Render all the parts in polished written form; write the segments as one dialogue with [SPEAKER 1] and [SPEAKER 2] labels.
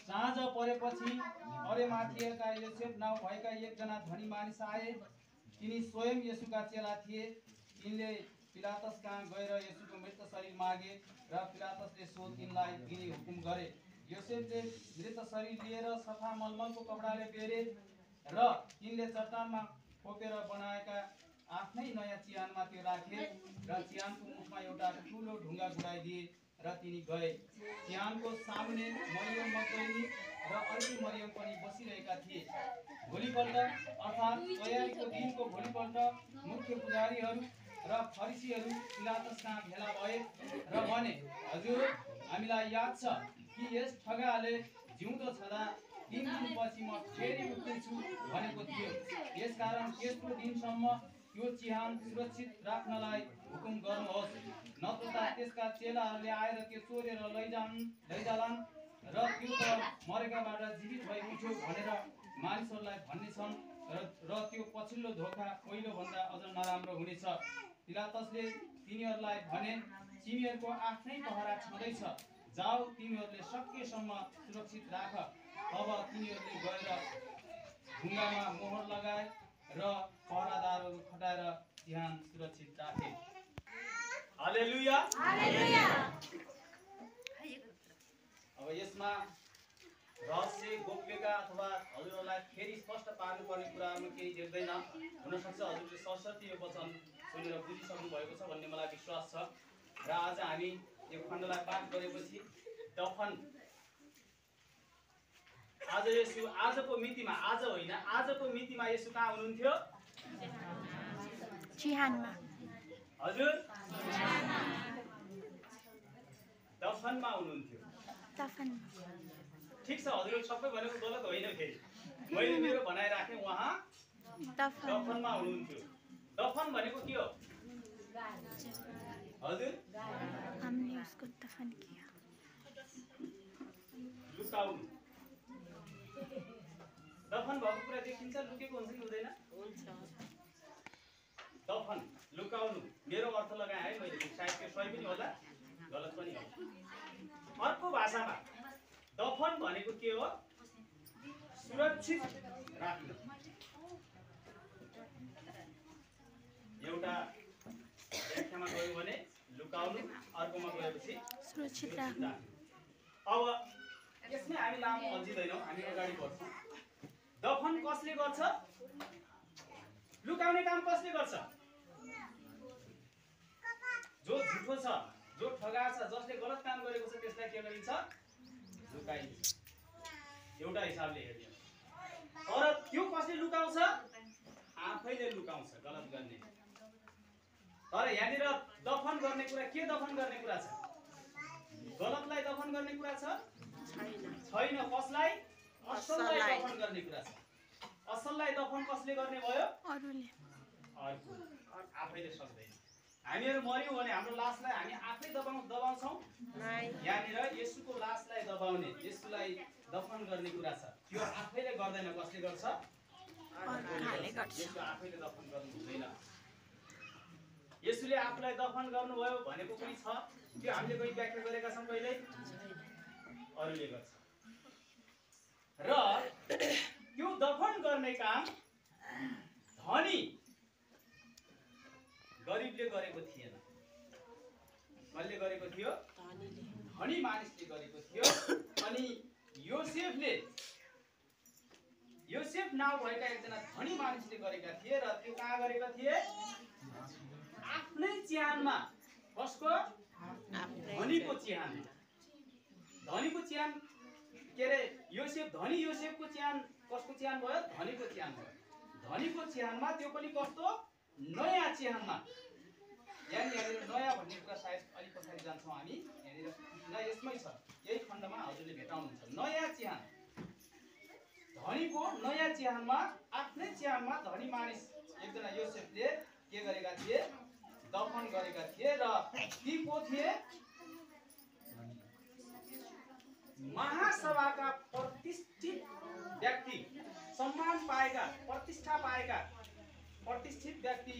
[SPEAKER 1] साँझ परेपछि अरिमाथियाका योसेफ नाउँ भएका एकजना धनी मानिस आए। तिनी स्वयं येशूका चेला थिए। तिनले पिलातस कहाँ गएर येशूको मृत शरीर मागे र पिलातसले सो तिनलाई दिने हुकुम गरे। योसेफले मृत शरीर लिएर सफा मलमलको कपडाले बेरे र तिनले चट्टानमा खोपेर बनाएका आफ्नै नयाँ चिहानमा त्यो राखे र चिहानको मुखमा एउटा ठुलो ढुङ्गा गुडाइदिए र तिनी गए। चिहानको सामुन्ने मरियम मग्दलिनी र अर्की मरियम पनि बसिरहेका थिए। भोलिपल्ट अर्थात् तयारीको दिनको भोलिपल्ट मुख्य पुजारीहरू र फरिसीहरू पिलातस कहाँ भेला भए र भने, हजुर, हामीलाई याद छ कि यस ठगाले जिउँदो छँदा 3 दिनपछि म फेरि उठ्नेछु भनेको थियो। यसकारण तेस्रो दिनसम्म त्यो चिहान सुरक्षित राख्नलाई हुकुम गर्नुहोस्, नत्र त त्यसका चेलाहरूले आएर त्यो चोरेर लैजालान् र त्यो त मरेकाबाट जीवित भई उठ्यो भनेर मानिसहरूलाई भन्नेछन् र त्यो पछिल्लो धोका पहिलोभन्दा अझ नराम्रो हुनेछ। पिलातसले तिनीहरूलाई भने, तिमीहरूको आफ्नै पहरा छँदैछ, जाऊ, तिमीहरूले सकेसम्म सुरक्षित राख। अब तिनीहरूले गएर ढुङ्गामा मोहर लगाए र पहरादारहरू खटाएर चिहान सुरक्षित राखे। हालेलुया। हालेलुया। अब यसमा रहस्य गोप्यता अथवा हजुरहरूलाई फेरि स्पष्ट पार्नुपर्ने कुरामा केही देख्दैन। हुनसक्छ हजुरले सरस्वती यो वचन सुनेर बुझिसक्नु भएको छ भन्ने मलाई विश्वास छ। र आज हामी यो खण्डलाई पाठ गरेपछि दफन, आज येशू आजको मितिमा, आज होइन, आजको मितिमा येशू कहाँ हुनुहुन्थ्यो?
[SPEAKER 2] चिहानमा।
[SPEAKER 1] हजुर, दफनमा हुनुहुन्थ्यो। ठिक छ, हजुरले सबै भनेको गलत होइन। फेरि मैले मेरो भनाइ राखेँ, उहाँ दफनमा हुनुहुन्थ्यो। दफन भनेको के हो? हजुर,
[SPEAKER 2] हमने उसको दफन किया।
[SPEAKER 1] लुकाउनु। दफन भएको कुरा देखिन्छ, लुकेको हुन्छ कि हुँदैन? दफन, लुकाउनु। मेरो अर्थ लगाएँ है मैले, सायद त्यो सही पनि होला, गलत पनि होला। अर्को भाषामा दफन भनेको के हो? सुरक्षित राख्नु। एउटा व्याख्यामा गयो भने लुकाउनु, अर्कोमा गएपछि
[SPEAKER 2] सुरक्षित राख्नु।
[SPEAKER 1] अब यसमै हामी लामो अल्झिदैनौँ, हामी अगाडि बढ्छौँ। दफन कसले गर्छ? लुकाउने काम कसले गर्छ? जो झुठो छ, जो ठगा छ, जसले गलत काम गरेको छ त्यसलाई के गरिन्छ? लुकाइन्छ। एउटा हिसाबले हेर्ने। तर त्यो कसले लुकाउँछ? आफैले लुकाउँछ गलत गर्ने। तर यहाँनिर दफन गर्ने कुरा, के दफन गर्ने कुरा छ? गलतलाई दफन गर्ने कुरा छ? छैन। कसलाई? असललाई दफन गर्ने कुरा छ। असललाई दफन कसले गर्ने भयो?
[SPEAKER 2] अरूले।
[SPEAKER 1] अर्को, आफैले सक्दैन। हामीहरू मर्यौँ भने हाम्रो लासलाई हामी आफै दबाउँछौँ? यहाँनिर येशूको लासलाई दबाउने, येशूलाई दफन गर्ने कुरा छ। त्यो आफैले गर्दैन, कसले गर्छ? येशू आफैले दफन गर्नु हुँदैन। येशूले आफूलाई दफन गर्नुभयो भनेको पनि छ, त्यो हामीले कोही व्याख्या गरेका छौँ कहिल्यै? अरूले गर्छ। र त्यो दफन गर्ने काम धनी गरिबले गरेको थिएन। कसले गरेको थियो? धनी मानिसले गरेको थियो। अनि योसेफ नाउँ भएका एकजना धनी मानिसले गरेका थिए। र त्यो कहाँ गरेका थिए? आफ्नै चिहानमा। कसको? धनीको चिहान। धनीको चिहान के अरे? धनी योसेफको चिहान कसको चिहान भयो? धनीको चिहान भयो। धनीको चिहानमा, त्यो पनि कस्तो? नयाँ चिहानमा। यहाँनिर नयाँ भन्ने कुरा सायद अलिक पछाडि जान्छौँ हामी। यहाँनिर यसमै छ, यही खण्डमा हजुरले भेटाउनुहुन्छ। नयाँ चिहान, धनीको नयाँ चिहानमा, आफ्नै चिहानमा धनी मानिस एकजना योसेफले के गरेका थिए? दफन गरेका थिए। र ती को थिए? महासभाका प्रतिष्ठित व्यक्ति, सम्मान पाएका, प्रतिष्ठा पाएका प्रतिष्ठित व्यक्ति,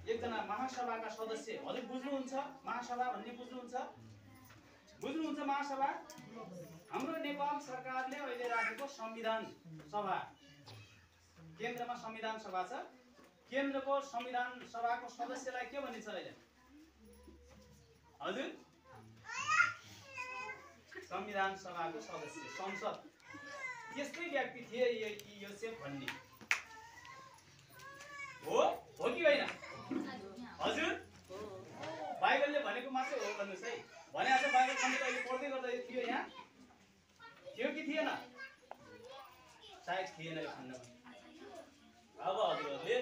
[SPEAKER 1] एकजना महासभाका सदस्य। हजुर बुझ्नुहुन्छ महासभा भन्ने? बुझ्नुहुन्छ? बुझ्नुहुन्छ महासभा? हाम्रो नेपाल सरकारले अहिले राखेको संविधान सभा, केन्द्रमा संविधान सभा छ। केन्द्रको संविधान सभाको सदस्यलाई के भनिन्छ अहिले? हजुर, संविधान सभाको सदस्य, संसद। त्यस्तै व्यक्ति थिए योसेफ भन्ने। हो कि होइन? हजुर, बाइबलले भनेको मात्रै हो भन्नुहोस् है। भने आज बाइबल खण्ड अहिले पढ्दै गर्दा यो थियो, यहाँ थियो कि थिएन? सायद थिएन यो खण्डमा। अब हजुरहरूले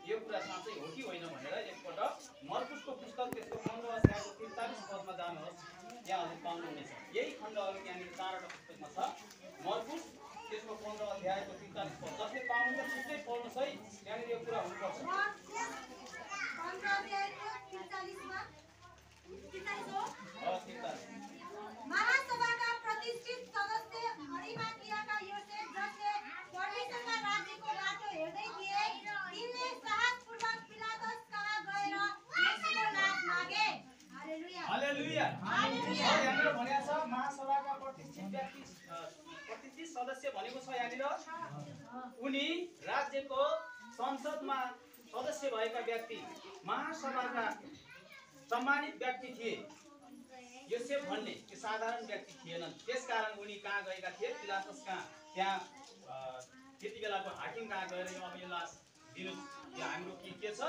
[SPEAKER 1] यो कुरा साँच्चै हो कि होइन भनेर एकपल्ट मर्कुसको पुस्तक त्यसको 15 अध्यायको 43 पदमा जानुहोस्, त्यहाँ हजुर पाउनुहुनेछ। यही खण्डहरू यहाँनिर 4वटा पुस्तकमा छ। मर्कुस त्यसको 15 अध्यायको 43 पद। जसले पाउनुहुन्छ छिट्टै पढ्नुहोस् है, त्यहाँनिर यो कुरा हुनुपर्छ।
[SPEAKER 3] महासभाका प्रतिष्ठित सदस्य अरिमाथियाका योसेफ, जसले परमेश्वरका राज्यको बाटो हेर्दै थिए, तिनले साहसपूर्वक पिलातस कहाँ गएर येशूको लास मागे। हालेलुया,
[SPEAKER 1] हालेलुया, हालेलुया। यहाँनिर भनेको छ महासभाका प्रतिष्ठित सदस्य भनेको छ यहाँनिर उनी राज्यको संसदमा सदस्य भएका व्यक्ति, महासभाका सम्मानित व्यक्ति थिए। योसेफ भन्ने त्यो साधारण व्यक्ति थिएनन्। त्यसकारण उनी कहाँ गएका थिए? पिलातस कहाँ। त्यहाँ त्यति बेलाको हाकिम कहाँ गएर अब यो लास दिनु, यो हाम्रो के छ,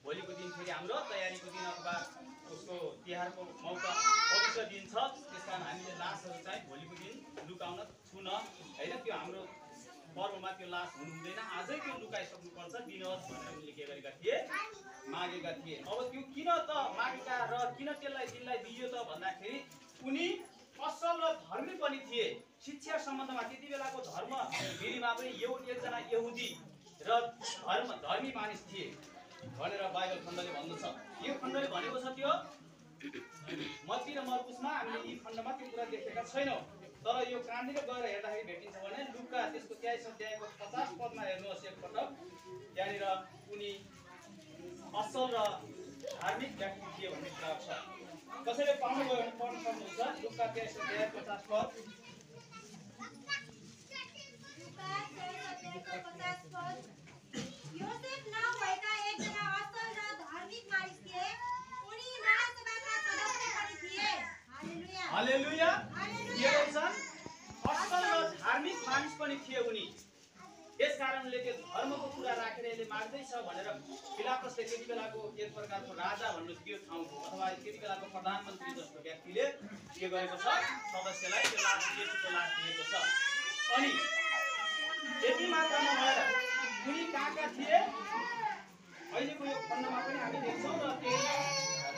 [SPEAKER 1] भोलिको दिन फेरि हाम्रो तयारीको दिन अथवा उसको तिहारको मौका पवित्र दिन छ। त्यसकारण हामीले लासहरू चाहिँ भोलिको दिन लुकाउन छुन होइन, त्यो हाम्रो पर्वमा त्यो लास हुनु हुँदैन, आजै त्यो लुकाइसक्नुपर्छ, दिनुहोस् भनेर उनले के गरेका थिए? मागेका थिए। अब त्यो किन त मागेका र किन त्यसलाई दिनलाई दिइयो त भन्दाखेरि उनी असल र धर्मी पनि थिए। शिक्षा सम्बन्धमा त्यति बेलाको धर्म विधिमा पनि एकजना यहुदी र धर्मी मानिस थिए भनेर बाइबल खण्डले भन्दछ। यो खण्डले भनेको छ त्यो मत्ती र मर्कुसमा हामीले यी खण्डमा त्यो कुरा देखेका छैनौँ। तर यो कहाँनिर गएर हेर्दाखेरि भेटिन्छ भने लुका त्यसको 23 अध्यायको 50 पदमा हेर्नुहोस् एकपटक। त्यहाँनिर उनी असल र धार्मिक व्यक्ति थिए भन्ने कुरा छ। कसैले पाउनुभयो भने पढ्न सक्नुहुन्छ। लुका 23 अध्याय 50 पद।
[SPEAKER 3] योसेफ नाम भएका एकजना असल र धार्मिक मानिस थिए। उनी महासभाका सदस्य पनि थिए। हालेलुया,
[SPEAKER 1] हालेलुया। के भन्छन्? असल र धार्मिक मानिस पनि थिए उनी। त्यसकारणले त्यो धर्मको कुरा राखेर यसले माग्दैछ भनेर पिलातसले त्यति बेलाको एक प्रकारको राजा भन्नुहोस् त्यो ठाउँको अथवा त्यति बेलाको प्रधानमन्त्री जस्तो व्यक्तिले के गरेको छ? सदस्यलाई त्यो लास येशूको लास दिएको छ। अनि त्यति मात्र नभएर उनी कहाँका थिए? अहिलेको यो खण्डमा पनि हामी देख्छौँ र त्यो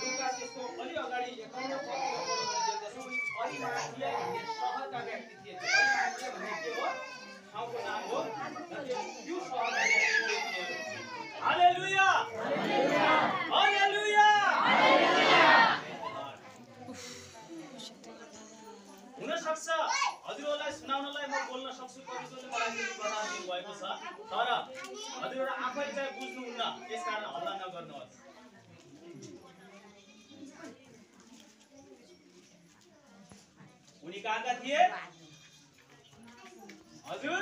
[SPEAKER 1] लुका त्यसको अलि अगाडि 51 पदमा देख्दछौँ। अरिमाथिया भन्ने सहरका व्यक्ति थिए। अरिमाथिया भन्ने के हो? ठाउँको नाम हो। त्यो सहरमा हालेलुया, हालेलुया, हालेलुया। हुन सक्छ हजुरहरूलाई सुनाउनलाई म बोल्न सक्छु, परमेश्वरले मलाई त्यो प्रदान दिनुभएको छ, तर हजुरहरू आफैले चाहिँ बुझ्नुहुन्न, त्यसकारण हल्ला नगर्नुहोस्। उनी कहाँका थिए? हजुर,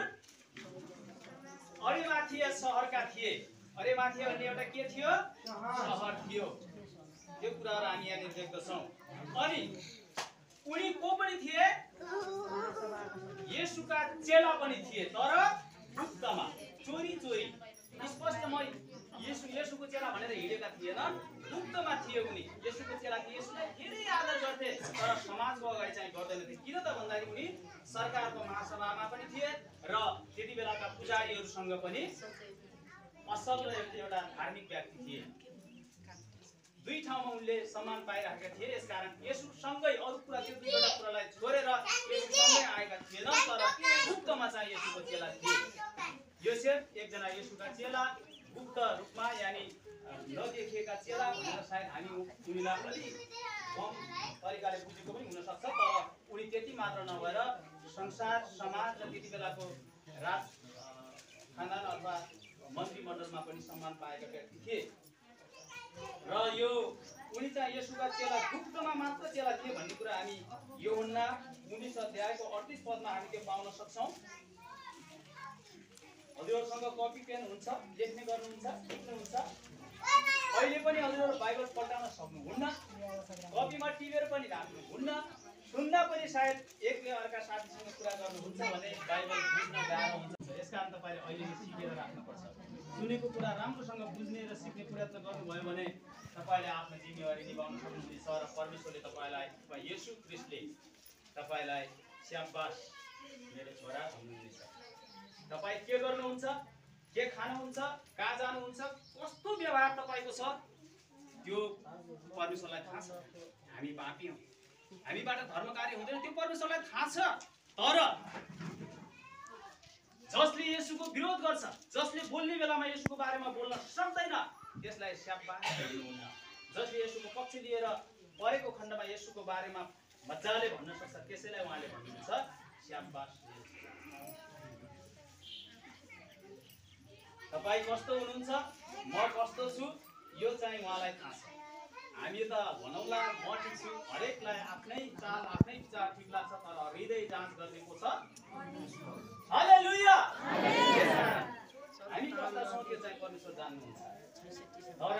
[SPEAKER 1] अरिमाथिया सहरका थिए। अरिमाथिया भन्ने एउटा के थियो? सहर थियो। त्यो कुराहरू हामी यहाँ देख्दछौँ। अनि उनी को पनि थिए? येशूका चेला पनि थिए, तर गुप्तमा, चोरी चोरी। स्पष्ट म येशूको चेला भनेर हिँडेका थिएन, गुप्तमा थिए उनी। येशूको चेला थिए, येशूलाई धेरै आदर गर्थे, तर समाजको अगाडि चाहिँ गर्दैनथे। किन त भन्दाखेरि उनी सरकारको महासभामा पनि थिए र त्यति बेलाका पुजारीहरूसँग पनि असल र एउटा धार्मिक व्यक्ति थिए। दुई ठाउँमा उनले सम्मान पाइरहेका थिए। यसकारण येशूसँगै अरू कुरा त्यो दुईवटा कुरालाई छोडेर येशूसँगै आएका थिएन, तर गुप्तमा चाहिँ येशूको चेला थिए। योसेफ एकजना येशूका चेला, गुप्त रूपमा यानी नदेखिएका चेला भनेर सायद हामी उनीलाई अलि कम तरिकाले बुझेको पनि हुनसक्छ, तर उनी त्यति मात्र नभएर संसार समाज र त्यति बेलाको राज खानदान अथवा मन्त्रीमण्डलमा पनि सम्मान पाएका व्यक्ति थिए। र यो उनी चाहिँ येशूका यसुका चेला गुप्तमा मात्र चेला थिए भन्ने कुरा हामी यूहन्ना 19 अध्यायको 38 पदमा हामी त्यो पाउन सक्छौं। हजुरहरुसँग कपी पेन हुन्छ, लेख्ने गर्नुहुन्छ, लेख्नुहुन्छ। अहिले पनि हजुरहरु बाइबल पल्टाउन सक्नुहुन्न, कपीमा टिपेर पनि राख्नुहुन्न, सुन्दा पनि सायद एक अर्का साथीसँग कुरा गर्नुहुन्छ भने बाइबल बुझ्न गाह्रो हुन्छ। यसकारण तपाईले अहिले नै सिकेर राख्नुपर्छ। सुनेको कुरा राम्रोसँग बुझ्ने र सिक्ने प्रयत्न गर्नुभयो भने तपाईले आफ्नो जिम्मेवारी निभाउन सक्नुहुनेछ र परमेश्वरले तपाईलाई येशू ख्रीष्टले तपाईलाई स्याबास मेरो छोरा भन्नुहुनेछ। तपाई के गर्नुहुन्छ, के खानुहुन्छ, कहाँ जानुहुन्छ, कस्तो व्यवहार तपाईको छ त्यो परमेश्वरलाई थाहा छ। हामी पापी हौं, हामीबाट धर्म कार्य हुँदैन, त्यो परमेश्वरलाई थाहा छ। तर जसले येशूको विरोध गर्छ, जसले बोल्ने बेलामा येशूको बारेमा बोल्न सक्दैन त्यसलाई स्याबास भन्नुहुन्न। जसले येशूको पक्ष लिएर परेको खण्डमा येशूको बारेमा मजाले भन्न सक्छ त्यसैलाई उहाँले भन्नुहुन्छ स्याबास। तपाई कस्तो हुनुहुन्छ, म कस्तो छु यो चाहिँ उहाँलाई थाहा छ। हामी त भनौला म ठिक छु, हरेकलाई आफ्नै चाल आफ्नै विचार ठिक लाग्छ, तर हृदय जाँच गर्ने को छ? हालेलुया। हामी कस्ता छौं त्यो चाहिँ परमेश्वर जान्नुहुन्छ। तर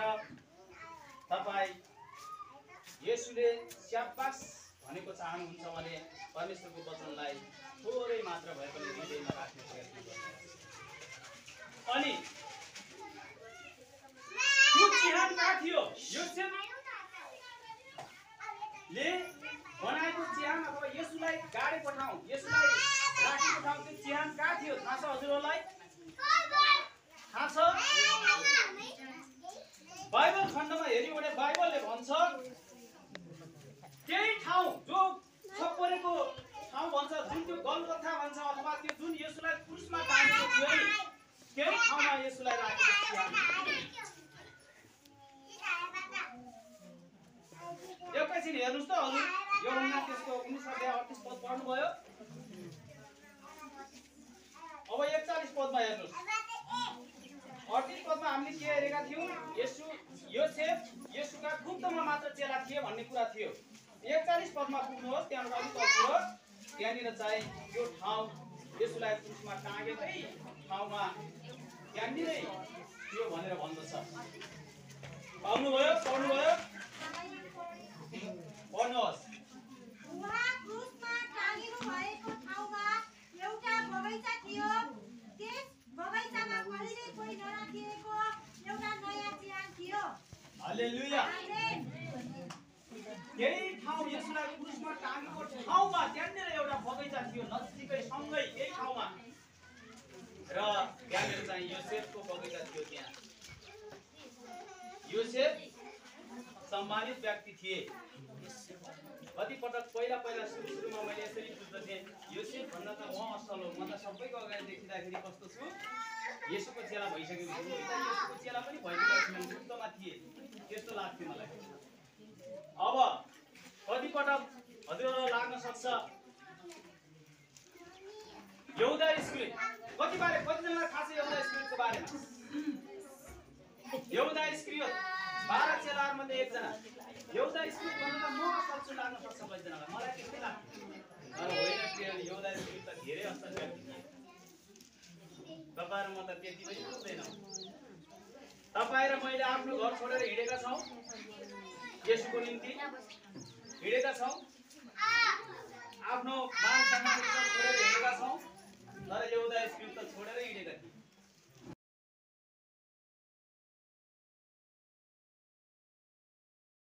[SPEAKER 1] तपाई येशूले स्याबास भनेको चाहनुहुन्छ भने परमेश्वरको वचनलाई थोरै मात्र भए पनि हृदयमा राख्ने प्रयत्न गर्नुहोस्। अनि त्यो चिहान कहाँ थियो? योसेफले बनाएको चिहान अथवा येशूलाई गाडी पठाऊ, येशूलाई राखी पठाऊ, त्यो चिहान कहाँ थियो थाहा छ हजुरहरूलाई? थाहा छ? बाइबल खण्डमा हेर्यो भने बाइबलले भन्छ केही ठाउँ जो छप्परेको ठाउँ भन्छ, जुन त्यो गलगथा भन्छ अथवा त्यो जुन येशूलाई क्रुसमा टाँगेको थियो नि केही ठाउँमा येशूलाई राखेको थियो। एकैछिन हेर्नुस् त हजुर, यूहन्ना त्यसको 19 अध्याय 38 पद पढ्नुभयो। अब 41 पदमा हेर्नुस्। 38 पदमा हामीले के हेरेका थियौं? योसेफ येशूका गुप्तमा मात्र चेला थिए भन्ने कुरा थियो। 41 पदमा पुग्नुहोस्, त्यहाँबाट अलिक अगाडि त्यहाँनिर चाहिँ यो ठाउँ येशूलाई क्रुसमा टाँगेकै ठाउँमा त्यहाँनिरै थियो भनेर भन्दछ। पाउनुभयो? पढ्नुभयो? पढ्नुहोस्।
[SPEAKER 3] उहाँ क्रुसमा टाँगिनु भएको ठाउँमा एउटा बगैँचा थियो। त्यस बगैँचामा कहिल्यै कोही नराखिएको एउटा नयाँ चिहान थियो।
[SPEAKER 1] हालेलुया। यही ठाउँ येशूलाई क्रुसमा टाँगेको ठाउँमा त्यहाँनिर एउटा बगैँचा थियो, नजिकै सँगै यही ठाउँमा। र त्यहाँनिर चाहिँ योसेफको बगैँचा थियो। त्यहाँ योसेफ सम्मानित व्यक्ति थिए। कति पटक पहिला सुरुमा मैले यसरी बुझ्दथेँ, योसेफ भन्दा त म असल हो, म त सबैको अगाडि देखिँदाखेरि कस्तो छु, येशूको चेला भइसकेको छु, येशूको चेला पनि भइसकेको छु, गुप्तमा थिए त्यस्तो लाग्थ्यो मलाई। अब कति पटक हजुरहरूलाई लाग्न सक्छ यहुदा इस्करियोत कतिजनालाई थाहा छ यहुदा इस्करियोतको बारेमा? यहुदा इस्करियोत 12 चेलाहरूमध्ये एकजना। यहुदा इस्करियोत भन्दा म असल छु लाग्न सक्छ कतिजनालाई, मलाई त्यस्तै लाग्थ्यो। तर होइन, यहुदा इस्करियोत त धेरै असल व्यक्ति थिए। तपाईँ र म त त्यति पनि पुग्दैनौँ। तपाईँ र मैले आफ्नो घर छोडेर हिँडेका छौँ, येशूको निम्ति हिँडेका छौँ।